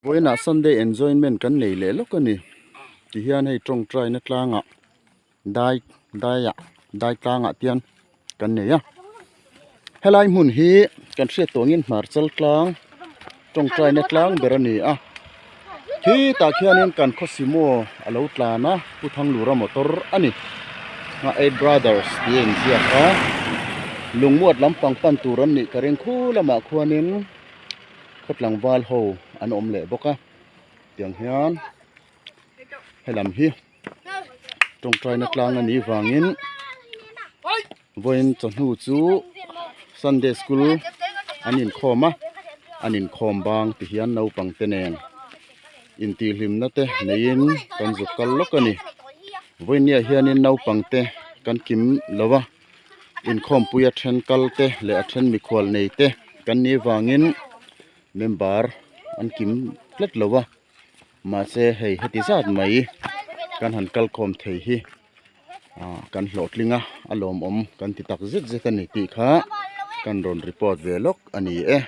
Vawiinah Sunday enjoyment kan nei leh lawk a ni tihian hei tawngtaina tlangah dai daiah dai tlangah te hian kan nei a helai hmun hi kan hriat tawh angin hmarchal tlang tawngtaina tlang ber a ni a khitah khianin kan khawsimo a lo tlan a Pu Thanglura motor a ni a eight brothers tih a inziak a lungmuat lampang pan tur an nih ka ring khu lamah khuanin. khaw tlangval ho an awm leh bawk a tiang hian helam hi tawngtaina tlang a nih vangin vawiin chawhnu chu sunday school an inkhawm a an inkhawm bang ti hian naupang te nen intihhlimna te neiin kan zuk kal lawk a ni vawinia hianin naupang te kan kim lo a. Inkhawmpui a then kal te leh a then mikhual nei te kan nih vangin member an kim tlat lo a mahse hei heti zat mai kan han kal khawm thei hi ah kan hlawhtling a a lawmawm kan ti tak zet zet a ni tih kha kan rawn report ve lawk a ni e.